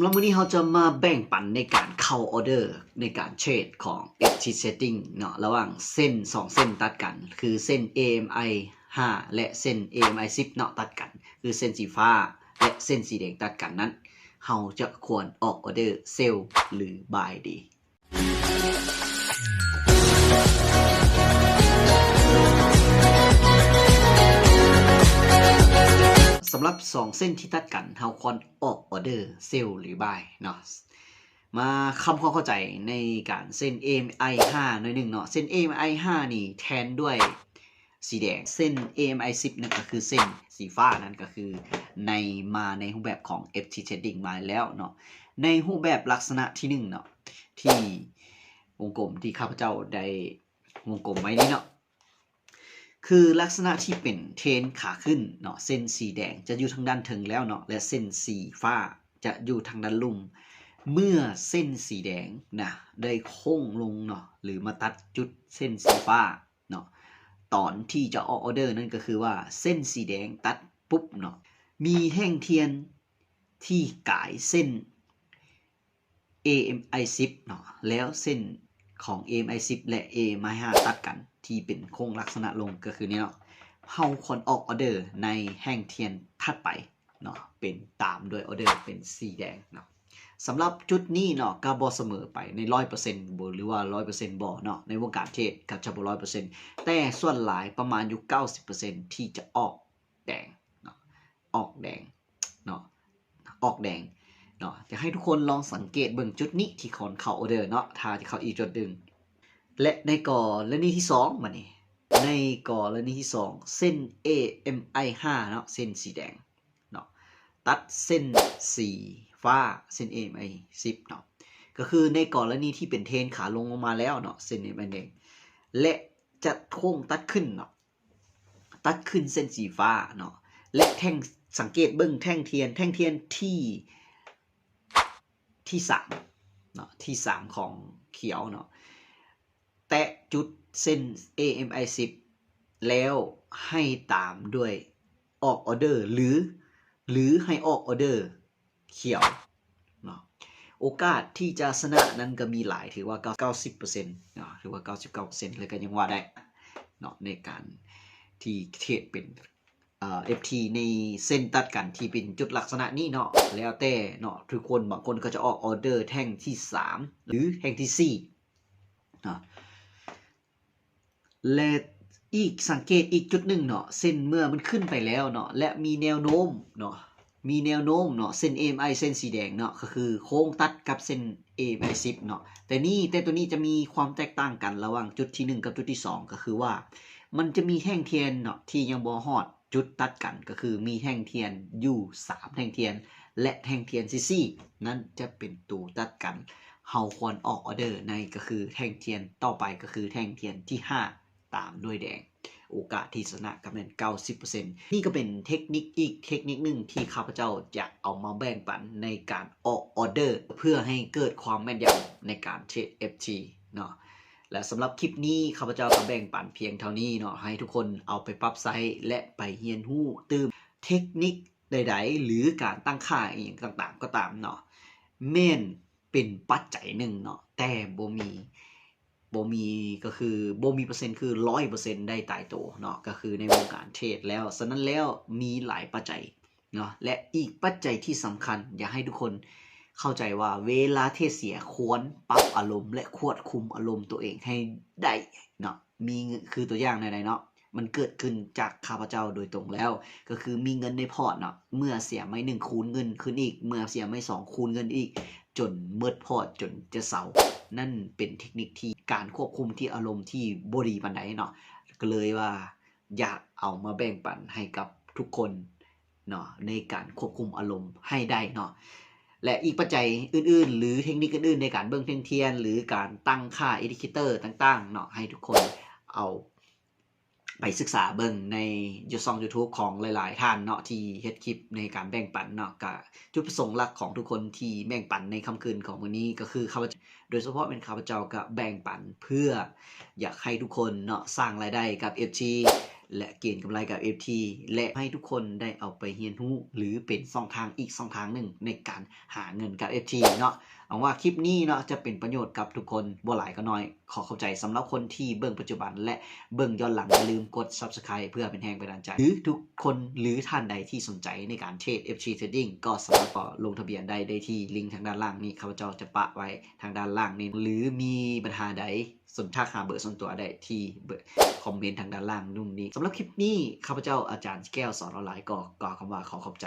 ສຳລັບມື້ນີ້ເຮົາຈະມາແບ່ງປັນໃນການເຂົ້າອອເດີໃນການເທຣດຂອງ ເອັຟທີ Trading ເນາະ ລະຫວ່າງເສັ້ນສອງເສັ້ນຕັດກັນ ຄືເສັ້ນ ເອເອັມໄອ ຫ້າ ແລະ ເສັ້ນ ເອເອັມໄອ ສິບ ເນາະ ຕັດກັນ ຄືເສັ້ນສີຟ້າ ແລະ ເສັ້ນສີແດງຕັດກັນນັ້ນ ເຮົາຈະຄວນອອກອອເດີ sell ຫຼື buy ດີ. ສຳລັບສອງເສັ້ນທີ່ຕັດກັນ ເຮົາຄວນອອກອອເດີ sell ຫຼື buy ເນາະ. ມາທຳຄວາມເຂົ້າໃຈໃນການເສັ້ນ ເອເອັມໄອ ຫ້າ ໜ້ອຍໜຶ່ງເນາະ. ເສັ້ນ ເອເອັມໄອ ຫ້າ ນີ້ແທນດ້ວຍສີແດງ, ເສັ້ນ ເອເອັມໄອ ສິບ ນັ້ນກໍຄືເສັ້ນສີຟ້າ ນັ້ນກໍຄືໃນ ມາໃນຮູບແບບຂອງ ເອັຟທີ Trading ມາແລ້ວເນາະ. ໃນຮູບແບບລັກສະນະທີໜຶ່ງເນາະ ທີ່ວົງກົມທີ່ຂ້າພະເຈົ້າໄດ້ວົງກົມໄວ້ນີ້ເນາະ ຄືລັກສະນະທີ່ເປັນເທຣນຂາຂຶ້ນເນາະ, ເສັ້ນສີແດງຈະຢູ່ທາງດ້ານເທິງແລ້ວເນາະ ແລະ ເສັ້ນສີຟ້າຈະຢູ່ທາງດ້ານລຸ່ມ. ເມື່ອເສັ້ນສີແດງນະໄດ້ໂຄ້ງລົງເນາະ ຫຼື ມາຕັດຈຸດເສັ້ນສີຟ້າເນາະ, ຕອນທີ່ຈະອອກອອເດີນັ້ນກໍຄືວ່າເສັ້ນສີແດງຕັດປຸບເນາະ, ມີແທ່ງທຽນທີ່ກາຍເສັ້ນ ເອເອັມໄອ ສິບ ເນາະ ແລ້ວເສັ້ນຂອງ ເອເອັມໄອ ສິບ ແລະ ເອເອັມໄອ ຫ້າ ຕັດກັນ ທີ່ເປັນໂຄ້ງລັກສະນະລົງ ກໍຄືນີ້ເນາະ, ເຮົາຄວນອອກອອເດີໃນແທ່ງທຽນຖັດໄປເນາະ, ເປັນຕາມດ້ວຍອອເດີເປັນສີແດງເນາະ. ສຳລັບຈຸດນີ້ເນາະ ກໍບໍ່ສະເໝີໄປໃນຮ້ອຍເປີເຊັນ ຫຼືວ່າຮ້ອຍເປີເຊັນບໍ່ເນາະ, ໃນວົງການເທຣດກໍຈະບໍ່ຮ້ອຍເປີເຊັນ ແຕ່ສ່ວນຫຼາຍປະມານຢູ່ເກົ້າສິບເປີເຊັນ ທີ່ຈະອອກແດງເນາະ, ອອກແດງເນາະ. ອອກແດງເນາະ. ຢາກໃຫ້ທຸກຄົນລອງສັງເກດເບິ່ງຈຸດນີ້ທີ່ຄອນເຂົ້າອອເດີເນາະ, ຖ້າຈະເຂົ້າອີກຈຸດໜຶ່ງ ແລະ ໃນກໍລະນີທີສອງ ບາດນີ້ ໃນກໍລະນີທີສອງ ເສັ້ນ ເອເອັມໄອ ຫ້າ ເນາະ, ເສັ້ນສີແດງເນາະ ຕັດເສັ້ນສີຟ້າ ເສັ້ນ ເອເອັມໄອ ສິບ ເນາະ, ກໍຄືໃນກໍລະນີທີ່ເປັນເທຣນຂາລົງລົງມາແລ້ວເນາະ, ເສັ້ນ ເອເອັມໄອ ແດງ ແລະ ຈະໂຄ້ງຕັດຂຶ້ນເນາະ. ຕັດຂຶ້ນເສັ້ນສີຟ້າເນາະ ແລະ ແທ່ງ ສັງເກດເບິ່ງແທ່ງທຽນ, ແທ່ງທຽນທີ ທີສາມເນາະ, ທີສາມຂອງຂຽວເນາະ, ແຕະຈຸດເສັ້ນ ເອເອັມໄອ ສິບ ແລ້ວໃຫ້ຕາມດ້ວຍອອກອອເດີ ຫຼື ຫຼື ໃຫ້ອອກອອເດີ ຂຽວເນາະ, ໂອກາດທີ່ຈະຊະນະນັ້ນກໍມີຫຼາຍ, ຖືວ່າເກົ້າ ເກົ້າສິບເປີເຊັນເນາະ, ຖືວ່າເກົ້າສິບເກົ້າເປີເຊັນເລີຍກໍຍັງວ່າໄດ້ເນາະ, ໃນການທີ່ເທຣດເປັນ ເອີ ເອັຟທີ ໃນເສັ້ນຕັດກັນທີ່ເປັນຈຸດລັກສະນະນີ້ເນາະ, ແລ້ວແຕ່ເນາະ, ທຸກຄົນ ບາງຄົນກໍຈະອອກອອເດີແທ່ງທີສາມ ຫຼື ແທ່ງທີສີ່ເນາະ. ແລະ ອີກ ສັງເກດອີກຈຸດໜຶ່ງເນາະ, ເສັ້ນເມື່ອມັນຂຶ້ນໄປແລ້ວເນາະ ແລະ ມີແນວໂນ້ມເນາະ, ມີແນວໂນ້ມເນາະ, ເສັ້ນ ເອເອັມໄອ ເສັ້ນສີແດງເນາະ ກໍຄືໂຄ້ງຕັດກັບເສັ້ນ ເອເອັມໄອ ສິບ ເນາະ, ແຕ່ນີ້ ແຕ່ໂຕນີ້ຈະມີຄວາມແຕກຕ່າງກັນລະຫວ່າງຈຸດທີໜຶ່ງກັບຈຸດທີສອງ ກໍຄືວ່າມັນຈະມີແທ່ງທຽນເນາະ ທີ່ຍັງບໍ່ຮອດຈຸດຕັດກັນ, ກໍຄືມີແທ່ງທຽນຢູ່ສາມແທ່ງທຽນ ແລະ ແທ່ງທຽນທີສີ່ນັ້ນຈະເປັນໂຕຕັດກັນ. ເຮົາຄວນອອກອອເດີໃນ ກໍຄືແທ່ງທຽນຕໍ່ໄປ ກໍຄືແທ່ງທຽນທີຫ້າ ຕາມດ້ວຍແດງ, ໂອກາດທີ່ຊະນະກໍແມ່ນເກົ້າສິບເປີເຊັນ. ນີ້ກໍເປັນເທັກນິກອີກເທັກນິກໜຶ່ງທີ່ຂ້າພະເຈົ້າຢາກເອົາມາແບ່ງປັນໃນການອອກອອເດີ ເພື່ອໃຫ້ເກີດຄວາມແມ່ນຢຳໃນການເທຣດ ເອັຟທີ ເນາະ. ແລະ ສຳລັບຄລິບນີ້ ຂ້າພະເຈົ້າກໍແບ່ງປັນພຽງເທົ່ານີ້ເນາະ, ໃຫ້ທຸກຄົນເອົາໄປປັບໃຊ້ ແລະ ໄປຮຽນຮູ້ຕື່ມເທັກນິກໃດໆ ຫຼື ການຕັ້ງຄ່າອີ່ຫຍັງຕ່າງໆກໍຕາມເນາະ, ແມ່ນເປັນປັດໄຈໜຶ່ງເນາະ, ແຕ່ບໍ່ມີ ບໍ່ມີ ກໍຄືບໍ່ມີເປີເຊັນ ຄືຮ້ອຍເປີເຊັນໄດ້ຕາຍໂຕເນາະ, ກໍຄືໃນວົງການເທຣດແລ້ວ. ສະນັ້ນແລ້ວ ມີຫຼາຍປັດໄຈເນາະ ແລະ ອີກປັດໄຈທີ່ສຳຄັນ ຢາກໃຫ້ທຸກຄົນເຂົ້າໃຈວ່າ ເວລາເທຣດເສຍ ຄວນປັບອາລົມ ແລະ ຄວບຄຸມອາລົມຕົວເອງໃຫ້ໄດ້ເນາະ. ມີ ຄືຕົວຢ່າງແນວໃດເນາະ, ມັນເກີດຂຶ້ນຈາກຂ້າພະເຈົ້າໂດຍຕົງແລ້ວ, ກໍຄືມີເງິນໃນພອດເນາະ, ເມື່ອເສຍໄມ້ໜຶ່ງ ຄູນເງິນຂຶ້ນອີກ, ເມື່ອເສຍໄມ້ສອງ ຄູນເງິນອີກ ຈົນໝົດພອດ ຈົນຈະເຊົາ. ນັ້ນເປັນເທັກນິກທີ່ການຄວບຄຸມທີ່ອາລົມທີ່ບໍ່ດີປານໃດເນາະ, ກໍເລີຍວ່າຢາກເອົາມາແບ່ງປັນໃຫ້ກັບທຸກຄົນເນາະ ໃນການຄວບຄຸມອາລົມໃຫ້ໄດ້ເນາະ. ແລະ ອີກປັດໄຈອື່ນໆ ຫຼື ເທັກນິກອື່ນໆ ໃນການເບິ່ງແທ່ງທຽນ ຫຼື ການຕັ້ງຄ່າ indicator ຕ່າງໆເນາະ, ໃຫ້ທຸກຄົນເອົາ ໄປສຶກສາເບິ່ງໃນ ຢູ່ຊ່ອງ YouTube ຂອງຫຼາຍໆທ່ານເນາະ ທີ່ເຮັດຄລິບໃນການແບ່ງປັນເນາະ. ກະຈຸດປະສົງຫຼັກຂອງທຸກຄົນທີ່ແບ່ງປັນໃນຄ່ຳຄືນຂອງມື້ນີ້ ກໍຄືຂ້າພະເຈົ້າ ໂດຍສະເພາະແມ່ນຂ້າພະເຈົ້າ ກະແບ່ງປັນເພື່ອຢາກໃຫ້ທຸກຄົນເນາະ ສ້າງລາຍໄດ້ກັບ ເອັຟທີ ແລະ ເກນກຳໄລກັບ ເອັຟທີ ແລະ ໃຫ້ທຸກຄົນໄດ້ເອົາໄປຮຽນຮູ້ ຫຼື ເປັນຊ່ອງທາງອີກຊ່ອງທາງໜຶ່ງໃນການຫາເງິນກັບ ເອັຟທີ ເນາະ. ຫວັງວ່າຄລິບນີ້ເນາະ ຈະເປັນປະໂຫຍດກັບທຸກຄົນ ບໍ່ຫຼາຍກໍໜ້ອຍ. ຂໍຂອບໃຈສຳລັບຄົນທີ່ເບິ່ງປັດຈຸບັນ ແລະ ເບິ່ງຍ້ອນຫຼັງ. ຢ່າລືມກົດ Subscribe ເພື່ອເປັນແຮງບັນດານໃຈ ຫຼື ທຸກຄົນ ຫຼື ທ່ານໃດທີ່ສົນໃຈໃນການເທຣດ ເອັຟທີ Trading ກໍສາມາດເຂົ້າລົງທະບຽນໄດ້ ໄດ້ທີ່ລິງທາງດ້ານລ່າງນີ້ ຂ້າພະເຈົ້າຈະປະໄວ້ທາງດ້ານລ່າງນີ້ ຫຼື ມີບັນຫາໃດ ສນ ທັກຫາເບີສ່ວນຕົວໄດ້ທີ່ເບີ ຄອມເມັນທາງດ້ານລ່າງລຸ່ມນີ້. ສຳລັບຄລິບນີ້ ຂ້າພະເຈົ້າອາຈານແກ້ວສອນອອນລາຍ ກໍກ່າວຄຳວ່າຂໍຂອບໃຈ.